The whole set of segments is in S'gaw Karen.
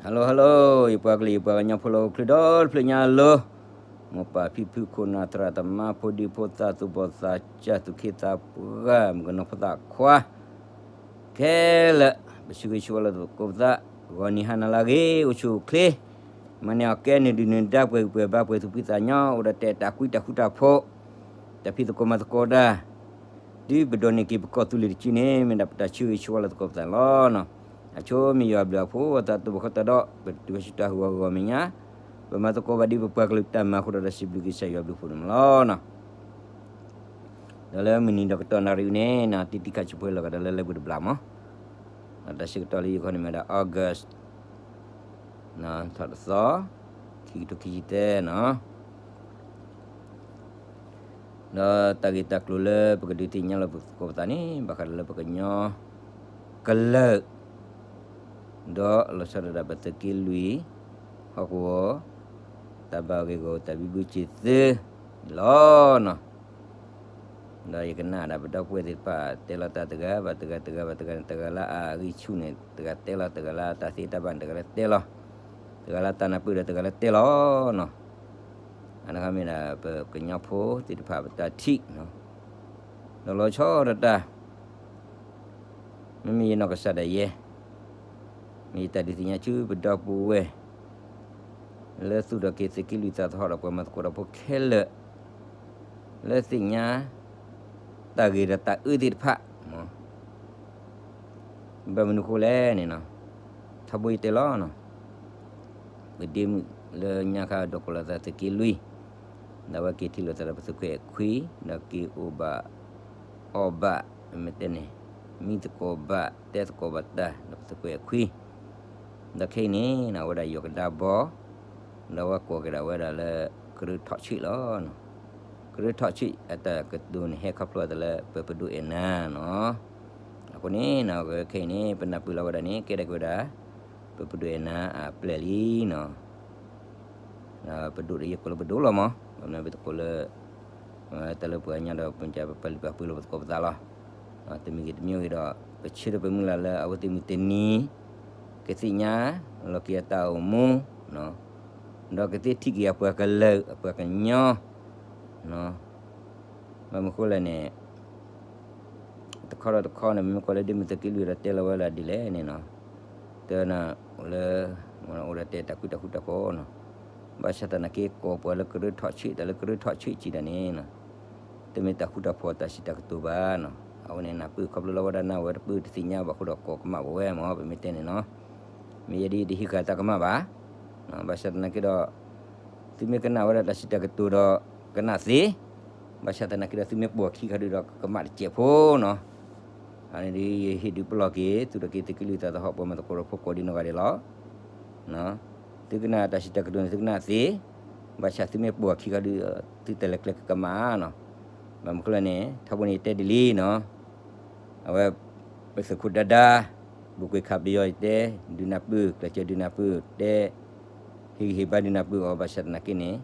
Hello hello, ယပှၤကလုာ် ယပှၤကညီဖိလၢဟီၣ်ခိၣ်ချၢဒီတဖျၢၣ်ညါလီၤ. မိၢ်ပၢ်ဖံဖု ခိၣ်နၢ်သရၣ်သမါ ဖိဒံဖိသၣ် သူၣ်ဘီၣ်သးစၢ် သူၣ်က့သးပှၢ် မုၣ်ကနီၤဖိသၣ်ခွါ ခဲလၢာ် ပဆၢဂ့ၤဆၢဝါလိာ်သကိးပသး, ဂီၤနံၤဟါနၤလၢအဂ့ၤ အိၣ်ဆူၣ်အိၣ်ချ့, မၤန့ၢ်အီၣ်ကဲ နုာ်ဒုၣ်နုာ်ဒါ ပှဲၤဂံၢ်ပှဲၤဘါ ပှဲၤသူၣ်ဖှံသးညီ အိၣ်ဒီးတဲတၢ်ကွံတၢ်ဃူတၢ်ဖိး, တၢ်ဖံးသကိးမၤသကိးတၢ် တုၤပဒိးန့ၢ်က့ၤပကီၢ်သူလ့ၤတစုန့ၣ် မ့ၢ်ဒၣ်ပတၢ်ဆၢဂ့ၤဆၢဝါလိာ်သကိးပသးလီၤ. အဆိမ့ၢ်ယွၤအဘျုးအဖှိၣ် အသးတိၢ်ဘၣ်ဃီတၢ်ဒီး ပတုၤဆူတၢ်ဟးဂီၤဂီၤမဲာ်ညါ, ပမၤသကိးဘၣ်ဒ်ပပှၤကလုာ်တၢ်မၤအဃိဒီး တၢ်စံးဘျုးကစၢ်ယွၤဘျုးဖှိၣ်န့ၣ်လီၤ. ဒီးလၢမုၢ်နံၤဒီးကတီၢ်နၣ်ရံၣ်အံၤန့ၣ် တံၤတံၤခးဆူၣ်ဖိလီၤကဒီးလၢလၢပှဲၤတဘျီမး, တၢ်ဆၢကတီၢ်လၢယဂီၢ်န့ၣ်မ့ၢ်ဒၣ် August ထီၣ်တသီ ခံကထိခံဆံသၢနီၤ. ဒီးတၢ်ဂ့ၢ်တၢ်ကျိၤလၢပကဒုးသ့ၣ်ညါလီၤသကိးပသးန့ၣ် ဘၣ်ဃးဒီးလၢပကညီကလုာ် ဒီးလီၤဆီဒၣ်တၢ်ပသုးက့လွံၢ် ဟီၣ်ကဝီၤ တၢ်ဘၣ်ဂ့ၢ်ဂီၢ်တၢ်ဘံဘူစ့ၢ်သုလီၤနီၤ. ဒီးယကနၣ်ဒၣ်ပဒီပုၢ်ဝဲၢ်သ့ၣ်တဖၣ် တဲလီၤတၢ်တဂၤဘၣ်တဂၤ တဂၤဘၣ်တဂၤန့ၣ် တဂၤလၢအဂံၢ်ဆူၣ်န့ၣ် တဂၤတဲလီၤ တဂၤလၢတၢ်သ့တၢ်ဘၣ်န့ၣ် တဂၤလၢတဲလီၤ, တဂၤလၢတၢ်နၢ်ပၢၢ်ဒီးတဂၤလၢတဲလီၤနီၤ. အန့ၣ်တခါမ့ၢ်ဒၣ် ပကညီဖိသ့ၣ်တဖၣ်ပတၢ်ထံၣ် ဒီးလီၤဆီဒၣ်တၢ် မ့မ့ၢ်ယနီၢ်ကစၢ်ဒၣ်ယဲ မ့ၢ်ယတၢ်ဒုးသ့ၣ်ညါဆူပဒီပုၢ်ဝဲၢ် လၢသူၣ်ထီၣ်က့ၤသုးက့လွံၢ်သးသဟီၣ်ဒီးပှၤမၤသကိးတၢ်ဖိခဲလၢာ် လၢသ့ၣ်ညါ တၢ်ဂ့ၤဒီးတၢ်အၢသ့ၣ်တဖၣ် ဘၣ်မနုၤအဃိလဲၣ်န့ၣ်နီၤ, ထီဘိယတဲလီၤနီၤ, ပဒ့မုၣ်လၢညါခါဒီးကိးလီၤသးသုးက့လွံၢ်, ဒီးအဝဲက့ၤထံၣ်လိာ်သးဒီးပသုးခွဲးအခွံ, ဒီးက့ၤအိၣ်ဘၣ် အီၣ်ဘၣ် မ့ၢ်တဲန့ၣ် မံသကိးဘၣ် တဲသကိးဘၣ်တၢ် ဒီးပသုးခွဲးအခွံ, ဒီးခဲအံၤန့ၣ် အဝဲဒၣ်ယီၢ်ကဒါဘီ ဒီးအဝဲကိးက့ၤဒၣ်ဝဲဒၣ်လၢ ကရၢထီၣ်ဆံးလီၤ. ကရၢထီၣ်ဆံးအတၢ်ကတိၤန့ၣ် ဟဲခီဖျိသးလၢပပဒိၣ်အဲၣ်နၤနီၤ. အဃိန့ၣ် ခဲအံၤန့ၣ် ပနၢ်ပၢၢ်လီၤဝဲဒၣ်န့ၣ် ကဲဒၣ်က့ၤဝဲဒၣ် ပပဒိၣ်အဲၣ်နၤအပျဲၢ်လံနီၤ. ပဒိၣ်ဒီးယကိးလၢပဒိၣ်လီၤမး, ဘၣ်မနုၤပသကိးလၢ တၢ်လၢပှၤကညီဒီး ပပာ်လုၢ်ပာ်ပှ့ၤလိာ်ပသကိးပသးလီၤ. တမံၤဂ့ၤတမံၤဂ့ၤဒီး ပဆၢထၢၣ်ပမုၢ်လၢ်လၢအဝဲသ့ၣ်မုၢ်တနံၤ ကသ့ၣ်ညါ လီၤက့ၤအတၢ်အိၣ်မူ ဒီးကသ့ထံၣ်က့ၤအပှၤကလုာ် အပှၤကညီ ဘၣ်မနုၤအဃိလဲၣ်န့ၣ် တခီဒီးတခီန့ၣ် မ့မ့ၢ်ကွၢ်လၢဒ့မုၢ်သုးက့လွံၢ်ဒီးတဲလီၤဝဲဒၣ်ဒ်လဲၣ်န့ၣ်နီၤ, တဲနၤလၢ အိၣ်ဒီးတဲတၢ်ဃူတၢ်ဖိးနီၤ, ဘၣ်ဆၣ်သနာ်က့ကိးပှၤလၢကရၢထီၣ်ဆံး တၢ်လၢကရၢထီၣ်ဆံးစံးဒၣ်န့ၣ်နီၤ, တမ့ၢ်တၢ်ဃူတၢ်ဖိးတၢ်စံးတၢ်ကတိၤဘၣ်နီၤ, အဝဲန့ၣ်နၢ်ပၢၢ်ခီဖျိလၢဝဲဒၣ်နၢ်ဝဲတပၢၢ်တသ့ၣ်ညါဘၣ်အဃိဒီးကိးကမၣ်ပဝဲမး ပမ့ၢ်တဲန့ၣ်နီၤ, မ့ၢ်ယဲဒ်တဟ့ၣ်ဃာ်သးကမၣ်ဘၣ်, ဘၣ်ဆၣ်သနာ်က့ဒီး သုမ့ၢ်ကနၣ်ဝဲဒၣ်တၢ်စံးတၢ်ကတိၤဒီး ကနၣ်သ့, ဘၣ်ဆၣ်သနာ်က့ဒီးသုမ့ၢ်ပိာ်ခံခါဒုဒီးကမၣ်တစဲးဖိနီၤ, အန့ၣ်ဒ်ယဟ့ၣ်ဒုးပလီၢ်က့ၤ သူၣ်ထီၣ်က့ၤသုးက့လွံၢ်သးသဟီၣ်ပှၤမၤသကိးတၢ်ဖိကိးဒံနီၢ်ဂၤဒဲးလီၤ. သုကနၣ်တၢ်စံးတၢ်ကတိၤန့ၣ် သုကနၣ်သ့, ဘၣ်ဆၣ်သုမ့ၢ်ပိာ်ခံခါဒု သုတၢ်လဲၤကျဲကကမၣ်နီၤ, ဘၣ်မနုၤအဃိလဲၣ်န့ၣ် ထီဘိန့ၣ်ယတဲဒ်လံနီၤ အဝဲ ပသုးခိၣ်ဒါဒါ ဘူးကွံာ်ခးပယီၤယတဲ ဒုးနၢ်ပၢၢ် ကျဲးစၢးဒုးနၢ်ပၢၢ် တဲ ဟ့ၣ်ဂံၢ်ဟ့ၣ်ဘါဒုးနၢ်ပၢၢ်အီၤ ဘၣ်ဆၣ်သနာ်က့န့ၣ်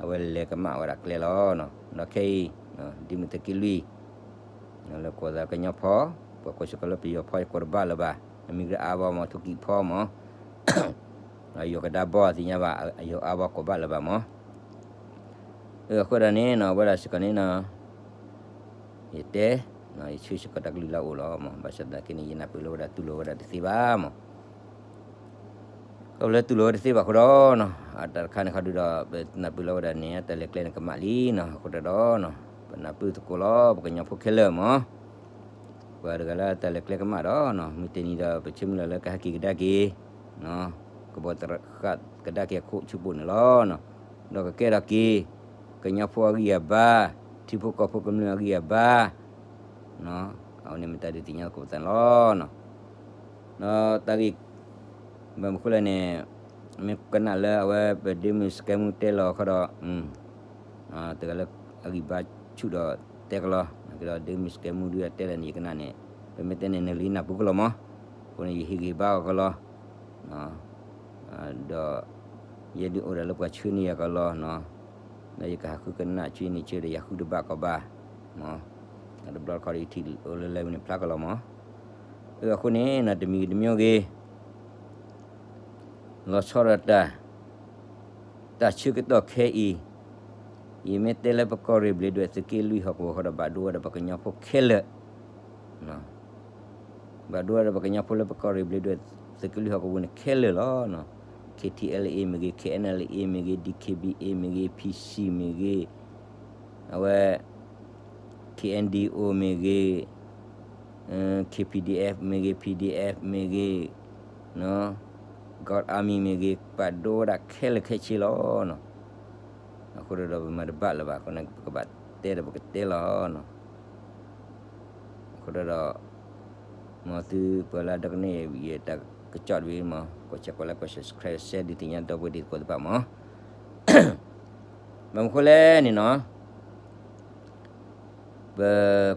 အဝဲလဲၤကမၣ်ဝဲဒၣ်ကျဲလီၤ. ဒီးခဲအံၤ ဒ့မုၢ်သုးက့လွံၢ် လၢကိးသးကညီဖီ ပှၤကိးစ့ၢ်ကီးလၢပယီၤဖီ ယကိးတဘၣ်လၢၤဘၣ်, အမံၤကရၢအါဘီမး ထူကံးဖီမး ယီၢ်ကဒါဘီသ့ၣ်ညါဘၣ် အယီၢ်အါဘီကိးဘၣ်လၢၤဘၣ်မး အဃိဒၣ်န့ၣ်နီၤ အဝဲဒၣ်စ့ၢ်ကီးန့ၣ်နီၤ ယတဲ ယဆၢစ့ၢ်ကီးတၢ်ကလုၢ်လၢအအိၣ်လီၤမး ဘၣ်ဆၣ်သနာ်က့န့ၣ် ယနၢ်ပၢၢ်လၢဝဲဒၣ်တူၢ်လိာ်ဝဲဒၣ်တသ့ဘၣ်မး ခီဖျိလၢတူၢ်လိာ်ဝဲတသ့ဘၣ်အဃိဒီးနီၤ အတၢ်တခါန့ၣ်ခီဒုဒီး ပနၢ်ပၢၢ်လၢဝဲဒၣ်န့ၣ် အတၢ်လဲၤကျဲန့ၣ်ကမၣ်လံနီၤ အဃိတၢ်ဒီးနီၤ ပနၢ်ပၢၢ်သကိးလီၤ ပကညီဖိခဲလၢာ်မး ပှၤတဂၤလၢတၢ်လဲၤကျဲကမၣ်ဒီးနီၤ မုၢ်တနံၤဒီး ပဆၢမုၢ်လၢ်လၢကဟဲက့ၤကဒါက့ၤ ကဘီတရၣ်ဃာ်ကဒါက့ၤအခိၣ်ဆူၣ်ဘိၣ်န့ၣ်လီၤ. ဒီးကကဲထီၣ်က့ၤ ကညီဖိအဂံၢ်အဘါ ထံဖိကီၢ်ဖိကမျၢၢ်အဂံၢ်အဘါ အဝဲန့ၣ်မ့ၢ်တၢ်ဒုးသ့ၣ်ညါသကိးပသးန့ၣ်လီၤ. ဒီးတၢ်ဂ့ၢ် ဘၣ်မနုၤအဃိလဲၣ်န့ၣ် မ့ၢ်ကနၣ်လၢအဝဲပဒ့မုၢ်စကဲမူတဲလီၤခီဒီး တဂၤလၢအဂံၢ်ဘါဆူၣ်ဒီးတဲကလီၤ ကဒီးဒ့မုၢ်စကဲမူဒုးအတဲလၢန့ၣ် ယကနၣ်န့ၣ် ပမ့ၢ်တဲန့ၣ် နလံနၢ်ပူၤကလီၤမး အဃိန့ၣ် ယဟ့ၣ်ဂံၢ်ဘါအီၤကလီၤ ဒီး ယဲဒုးအိၣ်ဒၣ်လၢပှၤဆှၢန့ၢ်ယၤကလီၤနီၤ ဒီးယကဟးဃုကနၣ်ဆူန့ၣ်ဆၢဒီးယဃုတဘၣ်ကီဘၣ်မး တဘျီတခီဒီးယထံၣ်အိၣ်လၢလဲၤဝဲန့ၣ်ဖျါကလီၤမး အဃိန့ၣ်နီၤ တမံၤဂ့ၤတမံၤဂ့ၤ လီၤဆီဒၣ်တၢ်, တၢ်ဆၢကတီၢ်ခဲအံၤ, ယမ့ၢ်တဲလၢပကီၢ်ရ့ၣ်ဘျ့းဒွဲၣ်သုးက့လွံၢ်ဟီၣ်ကဝီၤဃီဒီး ဘၣ်ဒိဝဲဒၣ်ပှၤကညီဖိခဲလၢာ်, ဘၣ်ဒိဝဲဒၣ်ပှၤကညီဖိလၢပကီၢ်ရ့ၣ်ဘျ့းဒွဲၣ်သုးက့လွံၢ်ဟီၣ်ကဝီၤန့ၣ်ခဲလၢာ်လီၤ. KTLA မ့ၢ်ဂ့ၤ, KNLA မ့ၢ်ဂ့ၤ, DKBA မ့ၢ်ဂ့ၤ, PC မ့ၢ်ဂ့ၤ, အဝဲ KNDO မ့ၢ်ဂ့ၤ, KPDF မ့ၢ်ဂ့ၤ, PDF မ့ၢ်ဂ့ၤ, Kawch Army မ့ၢ်ဂ့ၤ, ဘၣ်ဒိဝဲဒၣ်ခဲလၢာ်ခဲဆ့လီၤ. အဃိဒီးပမၤတဘၣ်လၢၤဘၣ်, အဃိန့ၣ် ပကဘၣ်တဲဒီးပကတဲလီၤ. အဃိဒီး မ်သုပှၤလၢအဒိကနၣ်ယတၢ်ကစီၣ်တဘ့ၣ်မး ကွၢ်စဲးကွၢ်လၢ ကွၢ် subscribe share ဒုးသ့ၣ်ညါဒီပုၢ်ဝဲၢ်သ့ၣ်တဖၣ်မး. ဘၣ်မနုၤဃိလဲၣ်န့ၣ်နီၤ, ပ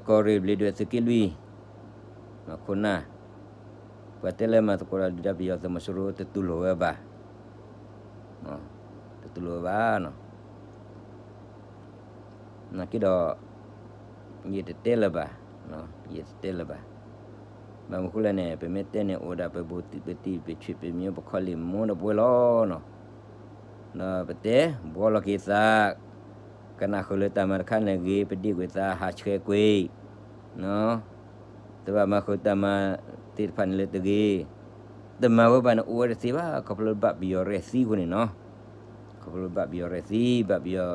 ကီၢ်ရ့ၣ်ဘျ့းဒွဲၣ်သုးက့လွံၢ် ခိၣ်နၢ်, ပှၤတဲလၢမၤသကိးဒီးဒုၣ်ဒါပယီၤသုးမီၤစိရိၤ တတူၢ်လိာ်ဝဲဘၣ်, တတူၢ်လိာ်ဝဲဘၣ်နီၤ. နာ်က့ဒီး ယတတဲလၢၤဘၣ်, ယတတဲလၢၤဘၣ်. ဘၣ်မနုၤဃိလဲၣ်န့ၣ် ပမ့ၢ်တဲန့ၣ် အိၣ်ဒၣ်ပဘူးပတံၢ်ပဆွ့ၣ်ပမိၢ်ပခီၣ်လံာ်မိၢ်ဒီပုၢ်ဝဲၢ်လီၤနီၤ. ဒီးပတဲဘှီလီၤက့ၤသး, ကနၣ်ဃုာ်လၢတၢ်မၤတခါန့ၣ်ဂ့ၤ ပဒ့ကွံာ်သးဟးဆှဲးကွံာ် တဘၣ်မၤဃုာ်တၢ်မၤသ့ၣ်တဖၣ်န့ၣ်လၢတဂ့ၤ, တမၤဝဲဘၣ်န့ၣ် အိၣ်ဝဲတသ့ဘၣ်, ခီဖျိလၢဘၣ်ပယီၤရဲၣ်သံအဃိန့ၣ်နီၤ, ခီဖျိလၢဘၣ်ပယီၤရဲၣ်သံ ဘၣ်ပယီၤ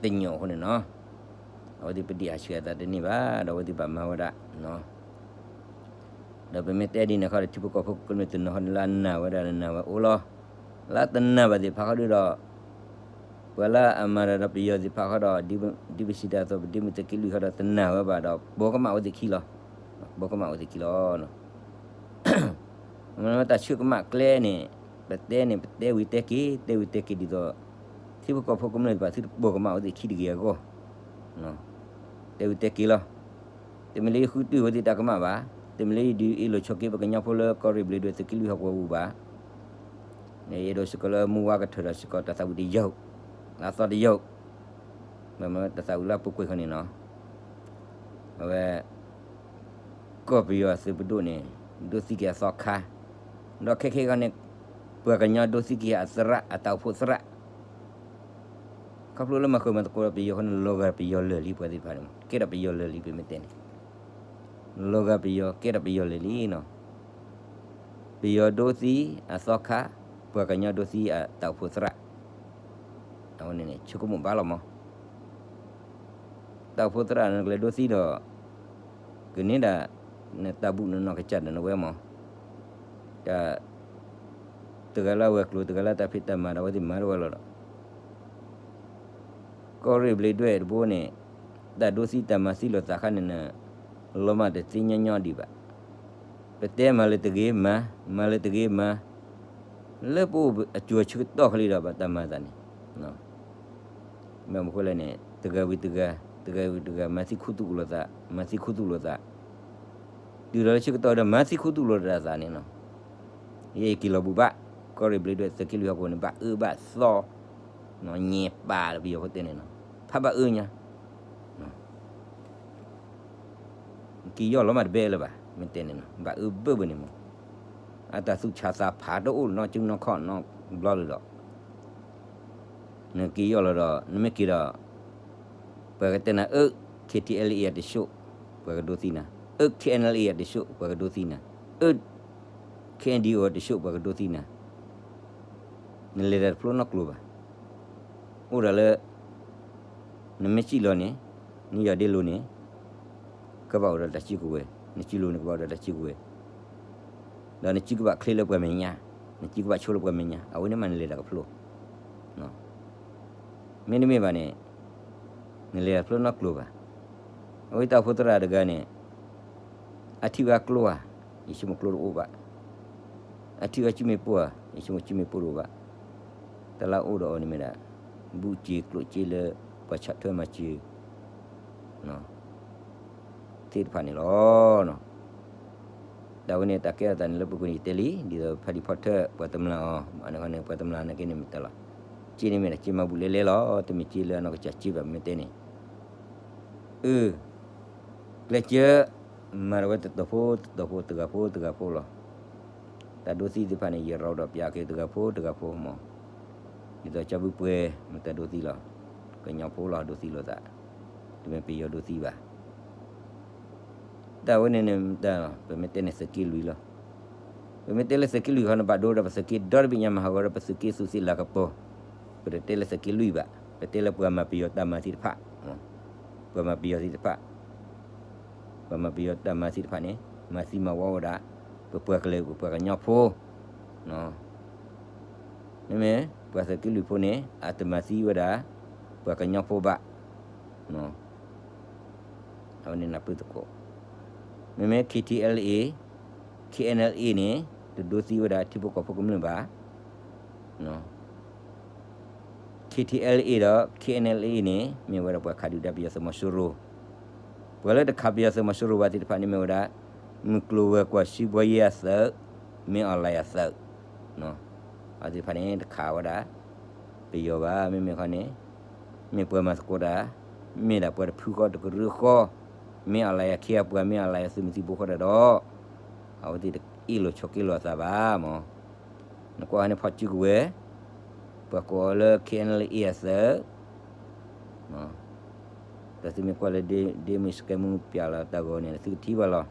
တညိးအဃိန့ၣ်နီၤ, အဝဲသ့ၣ်ပဒ့ဟးဆှဲးအသးတန့ၢ်ဘၣ်, ဒီးအဝဲသ့ၣ်ဘၣ်မၤဝဲဒၣ် ဒီးပမ့ၢ်တဲဒ်န့ၣ်ခီဒီး ထံဖိကီၢ်ဖိကမျၢၢ်တနီၤခီန့ၣ် လၢအနာ်ဝဲဒၣ်နနာ်ဝဲအိၣ်လီၤ. လၢတနာ်ဘၣ်သ့ၣ်တဖၣ်ဃီဒီး ပှၤလၢအမၤတၢ်ဒီးပယီၤသ့ၣ်တဖၣ်ဃီဒီး ဒ်ပစံးတၢ်အသိး ပဒ့မုၢ်သုးက့လွံၢ်ဃီဒီး တနာ်ဝဲဘၣ်ဒီး ပိာ်ကမၣ်ဝဲသ့ၣ်ခံလီၤ. ပိာ်ကမၣ်ဝဲသ့ၣ်ခံလီၤ. မ့ၢ်တၢ်ဆၢကမၣ်ကျဲန့ၣ် ပတဲန့ၣ် ပတဲဝံၤတဲက့ၤ တဲဝံၤတဲက့ၤဒ်သိး ထံဖိကီၢ်ဖိကမျၢၢ်သ့ၣ်တဖၣ် သုတပိာ်ကမၣ်ဝဲသ့ၣ်ခံတဂ့ၤအဂီၢ် တဲဝံၤတဲက့ၤလီၤ. တမ့ၢ်လၢယဃုတုၤဝဲသ့ၣ်တၢ်ကမၣ်ဘၣ်, တမ့ၢ်လၢယဒုးအ့ၣ်လိာ်ဆိးက့ပှၤကညီဖိလၢကီၢ်ရ့ၣ်ဘျ့းဒွဲၣ်သုးက့လွံၢ်ဟီၣ်ကဝီၤပူၤဘၣ်. ယအဲၣ်ဒိးစ့ၢ်ကီးလၢမူဝါကထၢၣ်ဒီးစ့ၢ်ကီးတၢ်သးဝံၣ်တယုၢ်, လၢအသီတယုၢ်, မ့ၢ်တၢ်သးဝံၣ်လၢအပူၤကွံာ်ဃီန့ၣ်နီၤ, အဝဲ ကီၢ်ပယီၤအသုးပဒိၣ်န့ၣ် ဒိးသံက့ၤအသီခါ, ဒီးခဲခဲအံၤန့ၣ် ပှၤကညီဒိးသံက့ၤအသရၣ် အတၢ်အိၣ်ဖှိၣ်သရၣ် ခီဖျိလၢမၤဃုာ်မၤသကိးဒီးပယီၤဃီန့ၣ် လီၤဂာ်ပယီၤလၢာ်လံ ပှၤသ့ၣ်တဖၣ်န့ၣ်မး ကဲဒီးပယီၤလၢာ်လံ ပမ့ၢ်တဲန့ၣ်, လီၤဂာ်ပယီၤ ကဲဒီးပယီၤလၢာ်လံနီၤ. ပယီၤဒိးသံအသီခါ, ပှၤကညီဒိးသံအတၢ်အိၣ်ဖှိၣ်သရၣ်, အဝဲန့ၣ်န့ၣ် ဆိကမိၣ်ဘၣ်လီၤမး. တၢ်အိၣ်ဖှိၣ်သရၣ်န့ၣ် နကလဲၤဒိးသံဒီး ကန့ၢ်ဒၣ် နတၢ်ဘူၣ်နနီၢ်ကစၢ်ဒီးနဝဲမး, တၢ် တဂၤလၢအဝဲၤကျိၤ တဂၤလၢတၢ်ဖံးတၢ်မၤဒီး အဝဲသ့ၣ်မၤတဝဲလီၤဒီး ကီၢ်ရ့ၣ်ဘျ့းဒွဲၣ်တဘိန့ၣ် တၢ်ဒိးသံတၢ်မၤသံလိာ်သးခါန့ၣ် လီၤမၢ်တသ့ညီညီဒံးဘၣ်. ပတဲမၤလၢတဂ့ၤမၤ, မၤလၢတဂ့ၤမၤ, လၢပအိၣ်အစိၤအဆၢကတီၢ်ခဲလၢာ်ဒီး ဘၣ်တၢ်မၤသးန့ၣ် ဘၣ်မနုၤဃိလဲၣ်န့ၣ် တဂၤဝံၤတဂၤ, တဂၤဝံၤတဂၤ မၤသံခူသူၣ်လိာ်သး, မၤသံခူသူၣ်လိာ်သး, တုၤလီၤလၢဆၢကတီၢ်ဒီး မၤသံခူသူၣ်လိာ်သးန့ၣ်နီၤ. ယဲယက့ၤလီၤဘူးဘၣ်, ကီၢ်ရ့ၣ်ဘျ့းဒွဲၣ်သုးက့လွံၢ်ဟီၣ်ကဝီၤန့ၣ် ဘၣ်အၢဘၣ်သီ, ညံပာ်လၢပယီၤဖိတဲန့ၣ်နီၤ, ဖးဘၣ်အၢညါ က့ၤယီၢ်လီၤမးတဘဲလၢၤဘၣ်, မ့ၢ်တဲန့ၣ်နီၤ, ဘၣ်အၢဘၢဘၢန့ၣ်မး, အတၢ်သူၣ်ဆးသးဖးတအိၣ်နီတစုနီတခီၣ်နီတဘျီလၢၤဒီး နက့ၤယီၢ်လီၤဒီး နမ့ၢ်က့ၤဒီး ပှၤကတဲနၤ အၢ KTLA အတဆှိၣ် ပှၤကဒိးသံနၤ, အၢ KNLA အတဆှိၣ် ပှၤကဒိးသံနၤ, အၢ KNDO အတဆှိၣ် ပှၤကဒိးသံနၤ, နလဲၤတၢ်တဖျိနီတကျိၤဘၣ်. အိၣ်ဒၣ်လၢ နမ့ၢ်စံၣ်လီၤန့ၣ် နယီၢ်ဒ့လိၤန့ၣ် ကဘၣ်အိၣ်ဒီးတၢ်စုကဝဲၤ, နစုလိၤန့ၣ်ကဘၣ်အိၣ်ဒီးတၢ်စုကဝဲၤ, ဒီးနစုကဘၣ်ချ့လၢပှၤမဲာ်ညါ, နစုကဘၣ်ဆိလၢပှၤမဲာ်ညါ, အဝဲန့ၣ်မးနလဲၤတၢ်ကဖျိ မ့တမ့ၢ်ဘၣ်န့ၣ် နလဲၤတၢ်ဖျိနီတကျိၤဘၣ်. အဝဲတၢ်အိၣ်ဖှိၣ်သရၣ်တဂၤန့ၣ် အထံၣ်ဝဲကျိဧါ, ယဆိကမိၣ်ကျိတအိၣ်ဘၣ်. အထံၣ်ဝဲစုမ့ၢ်ပိၢ်ဧါ, ယဆိကမိၣ်စုမ့ၢ်ပိၢ်တအိၣ်ဘၣ်. တၢ်လၢအအိၣ်ဒီးအီၤန့ၣ်မ့ၢ်ဒၣ် ဘူးစ့ၤကျိၣ်စ့ၤလၢ ပှၤဆီၣ်ထွဲမၤစၢၤ သ့ၣ်တဖၣ်န့ၣ်လီၤ. တၢ်ဝဲန့ၣ် တၢ်ကဲထီၣ်သးန့ၣ်လၢပူၤကွံာ်န့ၣ် ယတဲလံ, ဒ်သိးဖါဒံဖီထၢၣ် ပှၤတမျၢ်အီၤ အန့ၣ်ခီန့ၣ် ပှၤတမျၢ်နာ်က့န့ၣ်မ့ၢ်တၢ်လီၤ. စ့န့ၣ်မ့ၢ်ဒၣ်စ့မၤဘူၣ်လဲလဲလီၤ, တမ့ၢ်စ့လၢအနီၢ်ကစၢ်စ့ဘၣ် မ့ၢ်တဲန့ၣ်, အၢ ကျဲးစၢး မၤတဝဲတတီၤဖိတတီၤဖိ တဂၤဖိတဂၤဖိလီၤ. တၢ်ဒိသံသ့ၣ်တဖၣ်န့ၣ် ယရီဒီးပျးက့ၤတဂၤဖိတဂၤဖိမး, ဒ်သိးကၠီဘုပှဲၤ မ့ၢ်တၢ်ဒိသံလီၤ, ကညီဖိလီၤဒိသံလိာ်သး, တမ့ၢ်ပယီၤဒိသံဘၣ်. တၢ်ဝဲန့ၣ်န့ၣ် ပမ့ၢ်တဲန့ၣ်သုးက့လွံၢ်လီၤ. ပမ့ၢ်တဲလၢသုးက့လွံၢ်ခီန့ၣ် ဘၣ်ဒိဒီးပသုးက့ဒီတဘ့ၣ်ညါမၤဟးဂီၤဒီးပသုးက့သူးသ့ၣ်လၤကပီၤ, ပတတဲလၢသုးက့လွံၢ်ဘၣ်, ပတဲလၢပှၤမၤပယီၤတၢ်မၤသ့ၣ်တဖၣ်, ပှၤမၤပယီၤသ့ၣ်တဖၣ် ပှၤမၤပယီၤတၢ်မၤသ့ၣ်တဖၣ်န့ၣ် မၤသံမၤဝီဝဲဒၣ် ပပှၤကလုာ် ပပှၤကညီဖိ, မ့မ့ၢ်ပှၤသုးက့လွံၢ်ဖိန့ၣ် အတမၤသံဝဲဒၣ် ပှၤကညီဖိဘၣ်. အဝဲန့ၣ်နၢ်ပၢၢ်သကိး, မ့မ့ၢ် K T L A, K N L A န့ၣ် တဒိသံဝဲဒၣ်ထံဖိကီၢ်ဖိကမျၢၢ်ဘၣ်. K T L A ဒီး K N L A န့ၣ် မ့ၢ်ဝဲဒၣ်ပှၤခးဒုၣ်ဒါပယီၤသုးမီၤစိရိၤ, ပှၤလၢတခးပယီၤသုးမီၤစိရိၤဘၣ်သ့ၣ်တဖၣ်န့ၣ်မ့ၢ်ဝဲဒၣ် မုၢ်ကျိၤဝဲၤကွာ် ရှံဘှီယ့အသုး, မ့ၢ်အီၣ်လဲၣ်အသုး, အဝဲသ့ၣ်တဖၣ်န့ၣ် တခးဝဲဒၣ် ပယီၤဘၣ်. မ့မ့ၢ်ခီန့ၣ် မ့ၢ်ပှၤမၤသကိးတၢ်, မ့ၢ်ဒၣ်ပှၤတဖုဃီတကရၢဃီ, မ့ၢ်အီၣ်လဲၣ်အခ့အပှၤ မ့ၢ်အီၣ်လဲၣ်အသုးမုၢ်သံၣ်ဘိဃီတၢ်ဒီး အဝဲသ့ၣ်တအ့ၣ်လိာ်ဆိးက့လိာ်အသးဘၣ်မး. နကွၢ်ဟဲန့ၣ်ဖီၣ်စုကဝဲၤ, ပှၤကိးအီၤလၢ K N L A အသုး, ဒီးသုမ့ၢ်ကွၢ်လၢ ဒ့မုၣ်စကဲမူပၠးလီၤတၢ်ဂီၤန့ၣ် သုကထံၣ်ဘၣ်လီၤ.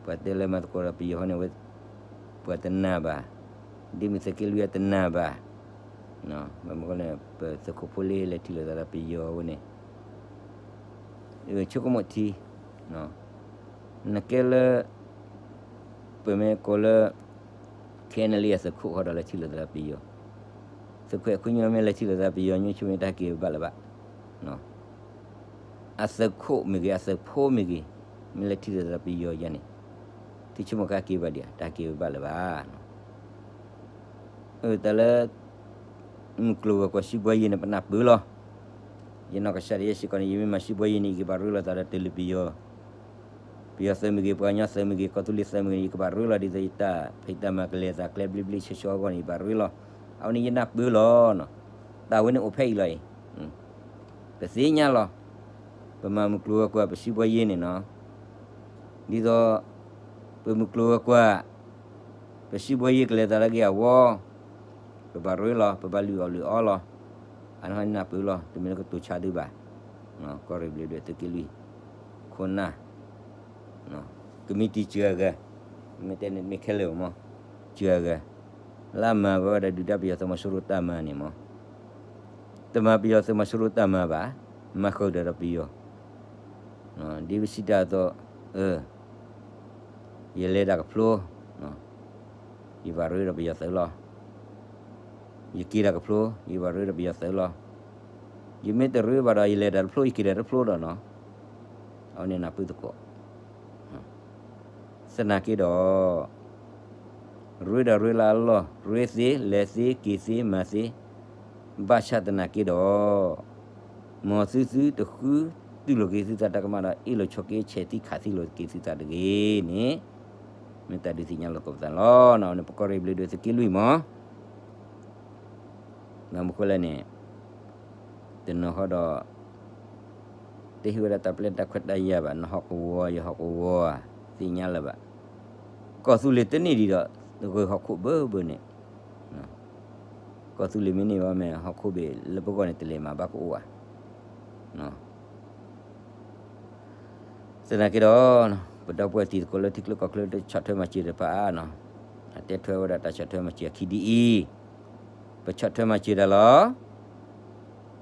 ပှၤတဲလၢမၤသကိးဒီးပယီၤဃီန့ၣ်ဝဲ ပှၤတနာ်ဘၣ်, ဒ့မုၣ်သုးက့လွံၢ်အတနာ်ဘၣ်. ဘၣ်မနုၤဃိန့ၣ် ပသုးခိၣ်ဖိလ့လဲၤထံၣ်လိာ်သးဒီးပယီၤဝဲန့ၣ် ဆိကမိၣ်ထံ, နကဲလၢ ပမ့ၢ်ကိးလၢ K N L A အသုးခိၣ်ဃီဒီးလဲၤထံၣ်လိာ်သးဒီးပယီၤ, သုးခိၣ်အဲၣ်ခွံညီမ့ၢ်လဲၤထံၣ်လိာ်သးပယီၤ ညီဆိကမိၣ်တၢ်ဟဲက့ၤဘၣ်လၢၤဘၣ်. အသုးခိၣ်မ့ၢ်ဂ့ၤ အသုးဖိမ့ၢ်ဂ့ၤ, မ့ၢ်လဲၤထံၣ်လိာ်သးပယီၤယဲန့ၣ် သုဆိကမိၣ်ကဟဲက့ၤဘၣ်ဒံးဧါ, တဟဲက့ၤဘၣ်လၢၤဘၣ်. တၢ်လၢ မုၢ်ကျိၤဝဲၤကွာ် ရှံဘှီယ့န့ၣ် ပနၢ်ပၢၢ်လီၤ. ယနီၢ်ကစၢ်ဒၣ်ယဲစ့ၢ်ကီးန့ၣ် ယမ့ၢ်မၤ ရှံဘှီယ့ န့ၣ် ယကဘၣ်ရ့လိာ်သးဒီးတုၤလၢပယီၤ, ပယီၤသုးမ့ၢ်ဂ့ၤ ပှၤကညီသုးမ့ၢ်ဂ့ၤ ကီၢ်သူလ့ၤသုးမ့ၢ်ဂ့ၤန့ၣ် ယကဘၣ်ရ့လီၤ ဒ်သိးယတၢ်ဖံးတၢ်မၤကလဲၤအသးကျဲဘျ့ဘျ့ဆှီဆှီအဂီၢ်န့ၣ် ယဘၣ်ရ့လီၤ. အဝဲန့ၣ်ယနၢ်ပၢၢ်လီၤ. တၢ်ဝဲန့ၣ်အိၣ်ဖဲအံၤလီၤအံၤ, ပသ့ၣ်ညါလီၤ. ပမၤမုၢ်ကျိၤဝဲၤကွာ် ပရှံဘှီယ့န့ၣ်နီၤ, ဒ်သိး ပမုၢ်ကျိၤဝဲၤကွာ် ပရှံဘှီယ့ကလဲၤသးလၢအဂ့ၤအဝါ, ပဘၣ်ရ့လီၤ ပဘၣ်လုၢ်အီၣ်လုၢ်အီလီၤ. အန့ၣ်နၢ်ပၢၢ်လီၤ. တမ့ၢ်လၢကတိၤဆါဒုဘၣ်. ကီၢ်ရ့ၣ်ဘျ့းဒွဲၣ်သုးက့လွံၢ်, ခိၣ်နၢ်, ကမံးတံာ်စှၤဂၤ, မ့ၢ်တဲန့ၣ်မ့ၢ်ခဲလၢာ်မး, စှၤဂၤ, လၢအမၤဝဲဒၣ်ဒုၣ်ဒါပယီၤသုးမီၤစိရိၤတၢ်မၤန့ၣ်မး, တမၤပယီၤသုးမီၤစိရိၤတၢ်မၤဘၣ်, မၤဃုာ်ဒီးပယီၤ, ဒ်ပစံးတၢ်အသိး, ယလဲၤတၢ်ကဖျိ, ယဘၣ်ရ့ဒီးပယီၤသုးလီၤ. ယက့ၤတၢ်ကဖျိ ယဘၣ်ရ့ဒီးပယီၤသုးလီၤ. ယမ့ၢ်တရ့ဘၣ်ဒီး ယလဲၤတၢ်တဖျိ ယက့ၤတၢ်တဖျိဒီးနီၤ, အဝဲန့ၣ်နၢ်ပၢၢ်သကိး. သနာ်က့ဒီး ရ့ဒီးရ့လၢအလီၢ်, ရ့သ့, လဲၤသ့, က့ၤသ့, မၤသ့, ဘၣ်ဆၣ်သနာ်က့ဒီး မ်သုသုတဃုတူၢ်လိာ်က့ၤသုသးတၢ်ကမၣ်ဒီး အ့ၣ်လိာ်ဆိးက့ဆဲးသံခးသံလိာ်က့ၤသုသးတဂ့ၤန့ၣ် မ့ၢ်တၢ်ဒုးသ့ၣ်ညါလိာ်သကိးပသးန့ၣ်လီၤ. အဝဲန့ၣ်ပကီၢ်ရ့ၣ်ဘျ့းဒွဲၣ်သုးက့လွံၢ်မး ဘၣ်မနုၤဃိလဲၣ်န့ၣ်, တနီၤဃီဒီး တဟ့ၣ်ဝဲဒၣ်တၢ်ပျဲတၢ်ခွဲးတၢ်ယာ်ဘၣ်, နဟီၣ်ကဝီၤ ယဟီၣ်ကဝီၤ သ့ၣ်ညါလၢၤဘၣ်. ကီၢ်သူလ့ၤတန့ၢ်ဒံးဒီး ဂုာ်ဟီၣ်ခိၣ်ဘၢဘၢန့ၣ်, ကီၢ်သူလ့ၤမ့ၢ်န့ၢ်ဘၣ်မ့ၢ် ဟီၣ်ခိၣ်ဘ့ၣ်လၢပဂီၢ်န့ၣ် တလဲၤမၤဘၣ်ကအိၣ်ဧါ. သနာ်က့ဒီး ပဒီပုၢ်ဝဲၢ်တံၤသကိးလၢထံချၢကီၢ်ချၢ တဆီၣ်ထွဲမၤစၢၤတဖၣ်ဧါ, အတဲထွဲဝဲဒၣ်တၢ်ဆီၣ်ထွဲမၤစၢၤအခံဒ်အံၤ, ပဆီၣ်ထွဲမၤစၢၤတၢ်လီၤ.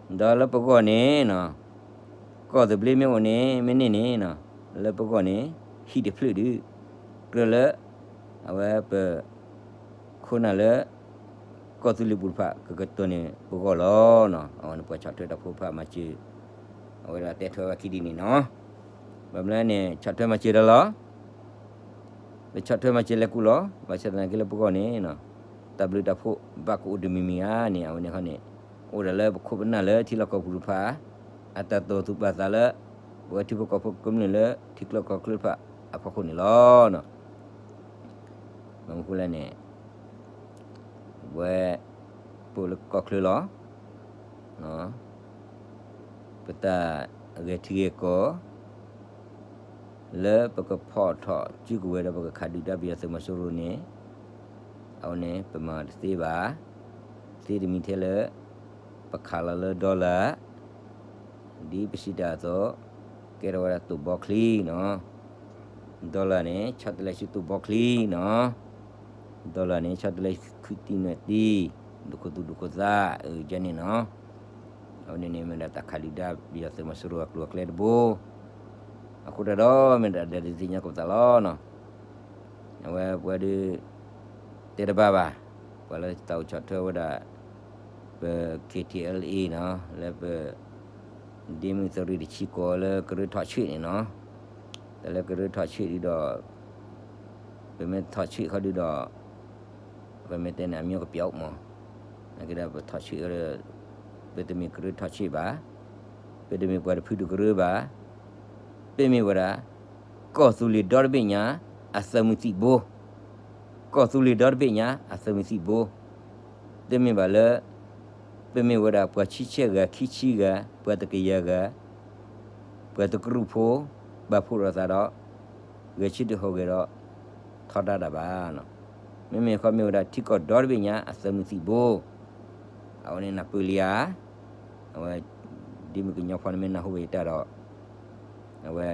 ဒီးလၢပဂီၢ်န့ၣ်, ကီၢ်သဘျ့မ့ၢ်အိၣ်န့ၣ် မ့ၢ်န့ၢ်န့ၣ်, လၢပဂီၢ်န့ၣ် ဟံၣ်တဖျၢၣ်ဒုး, ကြၢးလၢ အဝဲပ ခိၣ်နၢ်လၢ ကီၢ်သူလ့ၤပူၤတဖၣ် ကကတိၤန့ၢ်ပဂီၢ်လီၤ. အဝဲန့ၣ်ပှၤဆီၣ်ထွဲတၢ်ဖိတဖၣ်မၤစၢၤ, အဝဲဒၣ်တဲထွဲဝဲခံဒ်န့ၣ်နီၤ. ဘၣ်မနုၤန့ၣ် ဆီၣ်ထွဲမၤစၢၤတၢ်လီၤ. ပဆီၣ်ထွဲမၤစၢၤလဲၤကူၣ်လီၤ. ဘၣ်ဆၣ်သနာ်က့လၢပဂီၢ်န့ၣ် တၢ်ဘျုးတၢ်ဖှိၣ်ဘၣ်ကအိၣ်တမံၤမံၤဧါန့ၣ် အဝဲန့ၣ်ခီန့ၣ် အိၣ်ဒၣ်လၢပခိၣ်ပနၢ်လၢထံလီၢ်ကီၢ်ပူၤတဖၣ် အတၢ်တိာ်သူၣ်ပာ်သးလၢ ပဝဲထံဖိကီၢ်ဖိကမျၢၢ်လၢထံချၢကီၢ်ချၢတဖၣ်အဖီခိၣ်န့ၣ်လီၤ. ဘၣ်မနုၤဃိလဲၣ်န့ၣ် ဝဲ ပအိၣ်လၢကီၢ်ချၢလီၤ. ပတၢ်ဂဲၤထံဂဲၤကီၢ် လၢပကဖီၣ်ထီၣ်စုကဝဲၤဒီးပကခးဒုၣ်ဒါပယီၤသုးမီၤစိရိၤန့ၣ်, အဝဲန့ၣ် ပမၤတသ့ဘၣ်. သ့တမံၤထဲလၢ ပခးလီၤလၢ dollar, ဒ်ပစံးတၢ်အသိး, ကဲထီၣ်ဝဲဒၣ်တိၣ်ဘီချံနီၤ. dollar န့ၣ် ဆီတလဲဆူတိၣ်ဘီချံနီၤ. dollar န့ၣ် ဆီတလဲခုတံၢ်နွဲၣ်တံၢ်, ဒိၣ်ခိၣ်သူဒိၣ်ခိၣ်သး, အၢ ကန့ၣ်နီၤ. အဝဲန့ၣ်န့ၣ် မ့ၢ်ဒၣ်တၢ်ခးဒုၣ်ဒါပယီၤသုးမီၤစိရိၤအကျိၤအကျဲတဘိ. အဃိတၢ်ဒီး မ့ၢ်ဒၣ်ဒ်တသ့ၣ်ညါကပသးလီၤနီၤ. အဝဲပှၤဒုး တဲတဘၣ်ဘၣ်, ပှၤလၢတၢ်အိၣ်ဆီၣ်ထွဲဝဲဒၣ် ပ KTLA နီၤ, လၢပ ဒ့မုၣ်သရံးတဆံကီးလၢကရၢထီၣ်ဆံးန့ၣ်နီၤ. တၢ်လၢကရၢထီၣ်ဆံးဒုးဒီး ပမ့ၢ်ထီၣ်ဆံးခီဒုးဒီး ပမ့ၢ်တဲန့ၣ် အမျိုးကပျောက်မး, နာ်က့ဒီးပထီၣ်ဆံး, ပတမ့ၢ်ကရၢထီၣ်ဆံးဘၣ်, ပတမ့ၢ်ပှၤတဖုတကရၢဘၣ်, ပမ့ၢ်ဝဲဒၣ် ကီၢ်သူလ့ၤဒီတဘ့ၣ်ညါ အသးမုၢ်သံၣ်ဘိ, ကီၢ်သူလ့ၤဒီတဘ့ၣ်ညါ အသးမုၢ်သံၣ်ဘိ, တမ့ၢ်ဘၣ်လၢ ပမ့ၢ်ဝဲဒၣ်ပှၤဆံဆဲဂၤ ခံဆံဂၤ, ပှၤတကယၤဂၤ, ပှၤတကရူၢ်ဖိ, ဘၣ်ဖှိၣ်ထီၣ်သးဒီး ဂဲၤဆၢထၢၣ်ဟူးဂဲၤဒီး ထီဒါတၢ်ဘၣ်. မ့မ့ၢ်ဃီမ့ၢ်ဝဲဒၣ်ထံကီၢ်ဒီတဘ့ၣ်ညါ အသးမုၢ်သံၣ်ဘိ, အဝဲန့ၣ်နၢ်ပၢၢ်လံဧါ. အဝဲ ဒ့မုၣ်ကညီဖိန့ၣ်မ့ၢ်နၢ်ဟူဝဲယတၢ်ဒီး အဝဲ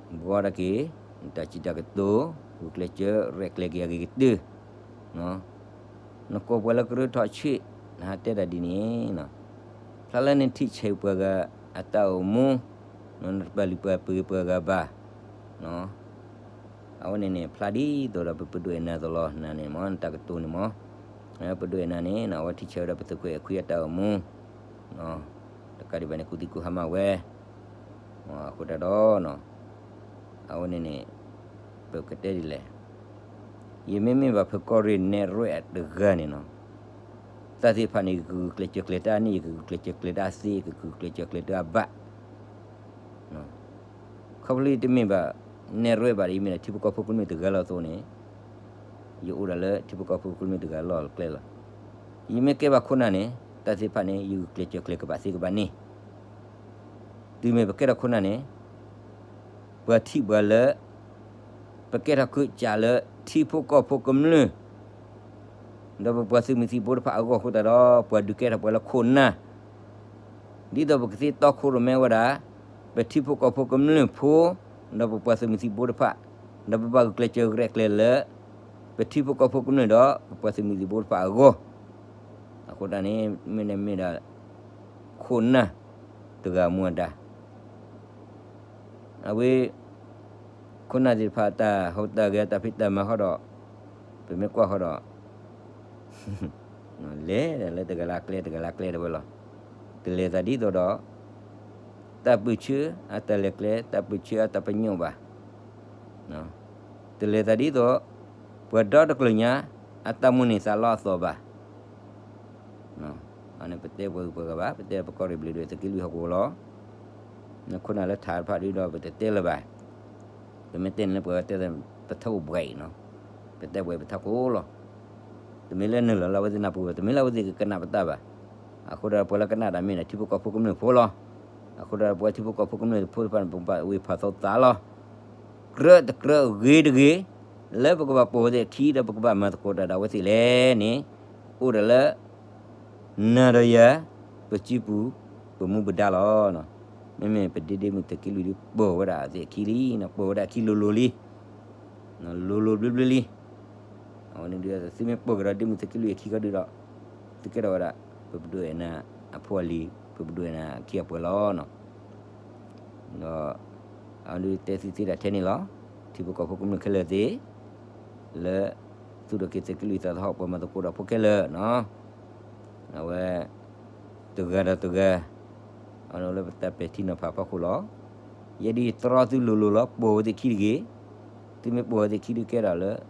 ဘှီဒၣ်က့ၤ နတၢ်စံးတၢ်ကတိၤ, ဂုာ်ကျဲးစၢးရဲၣ်ကျဲၤက့ၤအဂ့ၤကတၢၢ်. နကိးပှၤလၢကရၢထီၣ်ဆံး, နဟးတဲတၢ်ဒ်န့ၣ်, ဖျါလၢနထံၣ်ဆဲးပှၤဂၤအတၢ်အိၣ်မူ, နတပာ်လုၢ်ပာ်ပှ့ၤပှၤဂၤဘၣ်. အဝဲန့ၣ်န့ၣ် ဖျါဒ်သိးဒီးပပဒိၣ်အဲၣ်နၤအသိးလီၤ. နၤန့ၣ်မ့ၢ်နတၢ်ကတိၤန့ၣ်မ့ၢ် ပဒိၣ်အဲၣ်နၤန့ၣ် အဝဲထံၣ်ဆဲးဝဲဒၣ်ပသုးခွဲးအဲၣ်ခွံအတၢ်အိၣ်မူ, တကးဒံးဘၣ်န့ၣ် ကူၣ်သံကူၣ်ဟါမၢ်ဝဲ, အဃိတၢ်ဒီး အဝဲန့ၣ်န့ၣ် ပကတဲဒ်လဲၣ်, ယမ့မ့ၢ်ဘၣ်ဖုကီၢ်ရ့ၣ်နဲၣ်ရွဲၣ်အတဂၤန့ၣ်နီၤ, တၢ်သ့ၣ်တဖၣ်န့ၣ် ယကဂုာ်ကျဲးစၢးကျဲၤတၢ်န့ၣ် ယကဂုာ်ကျဲးစၢးကျဲၤတၢ်သ့ ယကဂုာ်ကျဲးစၢးကျဲၤတၢ်ဘၣ် ခီဖျိတမ့ၢ်ဘၣ် နဲၣ်ရွဲၣ်ဘၣ်ဒီး ယမ့ၢ်ဒၣ်ထံဖိကီၢ်ဖိကမျၢၢ်တဂၤလီၤအသိးန့ၣ်, ယအိၣ်ဒၣ်လၢထံဖိကီၢ်ဖိကမျၢၢ်တဂၤလီၢ်ကျဲလီၤ. ယမ့ၢ်ကဲဘၣ်ခိၣ်နၢ်န့ၣ် တၢ်သ့ၣ်တဖၣ်န့ၣ် ယဂုာ်ကျဲးစၢးကျဲၤကဘၣ်သ့ကဘၣ်န့ၣ်, တုၤမ့ၢ်ပကဲထီၣ်ခိၣ်နၢ်န့ၣ် ပှၤထံၣ်ပှၤလၢ ပကဲထီၣ်ခိၣ်စးလၢထံဖိကီၢ်ဖိကမျၢၢ် ဒီးပပှၤသုးမုၢ်သံၣ်ဘိတဖၣ်အဂီၢ်အဃိသတးဒီး ပှၤဒုးကဲထီၣ်ပှၤလၢခိၣ်နၢ်, ဒ်သိးပကသ့တီခိၣ်ရိၣ်မဲဝဲဒၣ် ပထံဖိကီၢ်ဖိကမျၢၢ်ဖိ ဒီးပပှၤသုးမုၢ်သံၣ်ဘိတဖၣ်, ဒီးပဘၣ်ဂုာ်ကျဲးစၢးရဲၣ်ကျဲၤလၢ ပထံဖိကီၢ်ဖိကမျၢၢ်ဒီး ပပှၤသုးမုၢ်သံၣ်ဘိတဖၣ်အဂီၢ်, အဃိသတးန့ၣ် မ့ၢ်န့ၣ်မ့ၢ်ဒၣ် ခိၣ်နၢ်တဂၤမူအဒါ အဝဲ ခိၣ်နၢ်သ့ၣ်တဖၣ်တၢ်ဟူးတၢ်ဂဲၤတၢ်ဖံးတၢ်မၤဃီဒီး ပမ့ၢ်ကွၢ်ဃီဒီး လဲၤလၢတဂၤလၢအကျဲ တဂၤလၢအကျဲတဝဲလီၤ. တလဲၤသးဒ်သိးဒီး တၢ်ပၢၢ်ဆၢအတၢ်လဲၤကျဲ တၢ်ပၢၢ်ဆၢအတၢ်ပညိၣ်ဘၣ်. တလဲၤသးဒ်သိး ပှၤဒီတကလုာ်ညါ အတၢ်မိၣ်န့ၢ်သးလီအသီၣ်ဘၣ်. အန့ၣ်ပတဲပှၤဂုၤပှၤဂၤဘၣ် ပတဲပကီၢ်ရ့ၣ်ဘျ့းဒိၣ်သုးက့လွံၢ်ဟီၣ်ကဝီၤလီၤ. နခိၣ်နၢ်လၢထးတဖၣ်ဒ်ဒီး ပတတဲလၢၤဘၣ်. ပမ့ၢ်တဲန့ၣ်လၢပှၤတဲ ပထီၣ်အိၣ်ဘှံးနီၤ, ပတဲဘှံးပထီၣ်ခိၣ်လီၤ. တမ့ၢ်လၢနုာ်လီၤလၢအဝဲသ့ၣ်နၢ်ပူၤဘၣ် တမ့ၢ်လၢအဝဲသ့ၣ်ကကနၣ်ပတၢ်ဘၣ်. အဃိဒီးပှၤလၢကနၣ်တၢ်မ့ၢ်ဒၣ်ထံဖိကီၢ်ဖိကမျၢၢ်ဖိလီၤ. အဃိဒီးပှၤထံဖိကီၢ်ဖိကမျၢၢ်ဖိတဖၣ်န့ၣ် ပဘၣ်ဝ့ၢ်ဖးသီသးလီၤ. ကြၢးတကြၢးဂ့ၤတဂ့ၤ လၢပကဘၣ်ပိာ်ဝဲသ့ၣ်အခံ ဒီးပကဘၣ်မၤသကိးတၢ်ဒီးအဝဲသ့ၣ်လဲၣ်န့ၣ် အိၣ်ဒၣ်လၢ နၤဒီးယၤ ပစုပူၤ ပမူပဒါလီၤ. မ့မ့ၢ်ပဒ့ဒ့မုၣ်သုးက့လွံၢ်ဒုး ပိာ်ဝဲဒၣ်အသ့ၣ်အခံလံ, ပိာ်ဝဲဒၣ်အခံလိၤလိၤလံ, လိၤလိၤဘျၢဘျၢလံ. အဝဲန့ၣ်ဒုး သုမ့ၢ်ပိာ်ကဒီးဒ့မုၣ်သုးက့လွံၢ်အခံခီဒုးဒီး သုကဲထီၣ်ဝဲဒၣ် ပပဒိၣ်အဲၣ်နၤအဖိအလံၤ ပပဒိၣ်အဲၣ်နၤအခံအပှဲၤလီၤ. ဒီး အဝဲဒုးတဲသုသ့ဒၣ်ထဲန့ၣ်လီၤ. ထံဖိကီၢ်ဖိကမျၢၢ်ခဲလၢာ်သ့ၣ် လၢ သူၣ်ထီၣ်က့ၤသုးက့လွံၢ်သးသဟီၣ် ပှၤမၤသကိးဒီးဖိခဲလၢာ်နီၤ, အဝဲ တဂၤဒီးတဂၤ အဝဲလၢပတၢ်ပဲာ်ထံနီၤဖးဖီခိၣ်လီၤ. ယဲဒၣ်ယတြီသုလိၤလိၤလီၤ ပိာ်ဝဲသ့ၣ်ခံတဂ့ၤ. သုမ့ၢ်ပိာ်ဝဲသ့ၣ်ခံဒုးကဲထီၣ်လၢ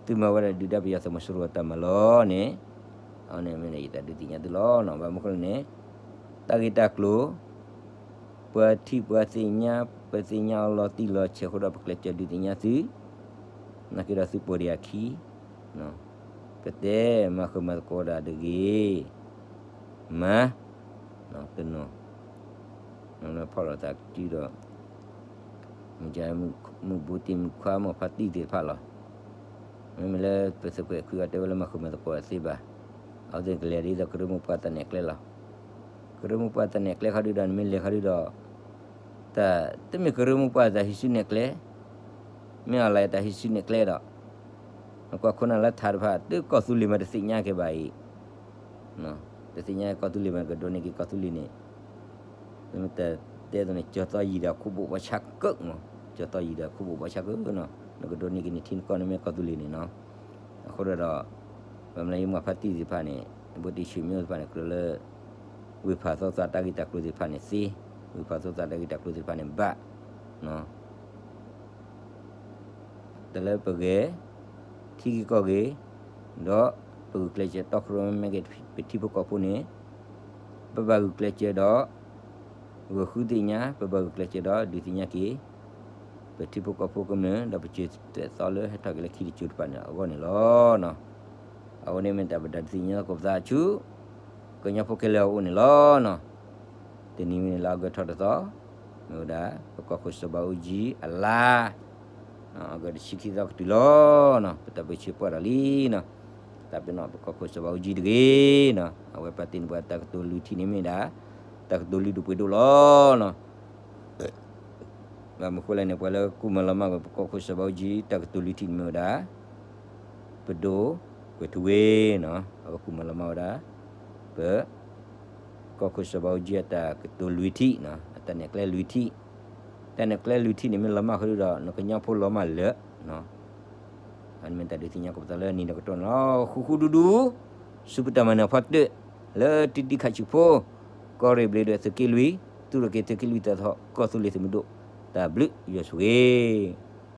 သုမၤဝဲဒၣ်ဒုၣ်ဒါပယီၤသုးမီၤစိရိၤအတၢ်မၤလီၤန့ၣ်, အဝဲန့ၣ်မ့ၢ်န့ၣ် ယတၢ်ဒုးသ့ၣ်ညါသုလီၤ. ဘၣ်မနုၤအဃိလဲၣ်န့ၣ် တၢ်ဂ့ၢ်တၢ်ကျိၤ ပှၤထံၣ်ပှၤသ့ၣ်ညါ ပသ့ၣ်ညါအီၤလီၤတံၢ်လီၤဆဲးအဃိဒီး ပကျဲးစၢးဒုးသ့ၣ်ညါသု, နာ်က့ဒီးသုပိာ်ဒံးအခံ, ပတဲမၤဃုာ်မၤသကိးတၢ်တဂ့ၤ, မၤ, တနီၤ, ဖီၣ်လိာ်သးစုဒီး မုၢ်ဘူးတံၢ်မုၢ်ခွါမုၢ်ဖါတံၢ်သ့ၣ်တဖၣ်လီၤ. မ့မ့ၢ်လၢပသုးကွဲးခွံအီၤတဲဝဲလၢမၤဃုာ်မၤသကိးသ့ဘၣ်, အဝဲသ့ၣ်ကလဲၤဒ်သိးကရၢမိၢ်ပှၢ်တၢ်နဲၣ်ကျဲလီၤ. ကရၢမိၢ်ပှၢ်တၢ်နဲၣ်ကျဲခီဒုဒီး နမ့ၢ်လဲၤခီဒုဒီး တၢ်တမ့ၢ်ကရၢမိၢ်ပှၢ်တၢ်ဟံးစုနဲၣ်ကျဲ, မ့ၢ်အီၤလၢတၢ်ဟံးစုနဲၣ်ကျဲဒီး နကွၢ်ခိၣ်နၢ်လၢထးတဖၣ် တုၤကီၢ်သူလ့ၤမးတသ့ၣ်ညါက့ၤဘၣ်အံၤ, တသ့ၣ်ညါကီၢ်သူလ့ၤမး ကဒိးန့ၢ်က့ၤကီၢ်သူလ့ၤန့ၣ်, မ့ၢ်တတဲသိးန့ၣ် ကၠီၤသီယံၤဒီးခိၣ်ဘိးဘီဆၣ်ကၢၣ်မး, ကၠီၤသီယံၤဒီးခိၣ်ဘိးဘီဆၣ်ကၢၣ်နီၤ, နကဒိးန့ၢ်က့ၤနထံနကီၢ်န့ၣ်မ့ၢ်ကီၢ်သူလ့ၤန့ၣ်နီၤ. အဃိဒီး ဘၣ်မနုၤလၢယမုၢ်ဖါတံၢ်သ့ၣ်တဖၣ်န့ၣ် ဘူးတံၢ်ဆံးမ့ၢ်သ့ၣ်တဖၣ်န့ၣ် ကြၢးလၢ ဝ့ၢ်ဖးသီသးတၢ်ဂ့ၢ်တၢ်ကျိၤသ့ၣ်တဖၣ်န့ၣ်သ့, ဝ့ၢ်ဖးသီသးတၢ်ဂ့ၢ်တၢ်ကျိၤသ့ၣ်တဖၣ်န့ၣ်ဘၣ် တၢ်လၢပဂဲၤ ထံဂ့ၢ်ကီၢ်ဂ့ၢ်, ဒီးပဂုာ်ကျဲးစၢးတီခိၣ်ရိၣ်မဲမ့ၢ်က့ၤ ပထံဖိကီၢ်ဖိန့ၣ်, ပဘၣ်ဂုာ်ကျဲးစၢးဒီး ဂီၤဃုသ့ၣ်ညါ, ပဘၣ်ဂုာ်ကျဲးစၢးဒီးဒုးသ့ၣ်ညါက့ၤ ပထံဖိကီၢ်ဖိကမျၢၢ် ဒီးပစၢၤသွဲၣ်သီလၢဟဲထီၣ်က့ၤလၢခံတစိၤတဖၣ်န့ၣ်အဂီၢ်န့ၣ်လီၤ. အဝဲန့ၣ်မ့ၢ်တၢ်ပဒုးသ့ၣ်ညါသကိးပသးဆူ ကညီဖိခဲလၢာ်အအိၣ်န့ၣ်လီၤ. တနံၤမ့ၢ်န့ၣ်လၢအီကူးထီၣ်တသီ, မ့ၢ်ဝဲဒၣ် ပကီၢ်ခိၣ်စီၤဘးအူကၠံအလါ အီကူးတဆံခံသီကတုၤလီၤ. ပတၢ်ပၢဆှၢပှၢ်ဒီးလံနီၤ, တၢ်ပနီၣ်ပကီၢ်ခိၣ်စီၤဘးအူကၠံတဂ့ၤနီၤ, အဝဲပာ်တ့ၢ်န့ၢ်ပှၤတၢ်ကတိၤလွံၢ်ထံၣ်န့ၣ်မ့ၢ်ဒၣ် တၢ်ကတိၤလွံၢ်ဒူၣ်ပှ့ၤဒိၣ်လီၤ. ဘၣ်မနုၤဃိလဲၣ်န့ၣ် ပှၤလၢကူၣ်မၤလီၤမၢ်ကွံာ်ပကီၢ်ခိၣ်စီၤဘးအူကၠံ တၢ်ကတိၤလွံၢ်ထံၣ်န့ၣ်မ့ၢ်ဝဲဒၣ် ပဒိၣ်ကွဲၤထူဝ့နီၤ, အဝဲကူၣ်မၤလီၤမၢ်ဝဲဒၣ် ပ ကီၢ်ခိၣ်စီၤဘးအူကၠံအတၢ်ကတိၤလွံၢ်ထံၣ်, အတၢ်နဲၣ်ကျဲလွံၢ်ထံၣ်, တၢ်နဲၣ်ကျဲလွံၢ်ထံၣ်န့ၣ်မ့ၢ်လီၤမၢ်ဃီဒုဒီး နကညီဖိလီၤမၢ်လၢာ် အန့ၣ်မ့ၢ်တၢ်ဒုးသ့ၣ်ညါကပသးလၢနံၤဒီးကတီၢ်န့ၣ်လီၤ. ဃူဃူဒူဒူ ဆူပတၢ်မၤနၢၤဖီတၢၣ် လၢတံၤတံၤခးဆူၣ်ဖိ ကီၢ်ရ့ၣ်ဘျ့းဒွဲၣ်သုးက့လွံၢ် သူၣ်ထီၣ်က့ၤသုးက့လွံၢ်တၢ်ထီၣ် ကီၢ်သူလ့ၤသုးမုၢ်ဒိၣ် တၢ်ဘျုးယွၤဆိၣ်ဂ့ၤ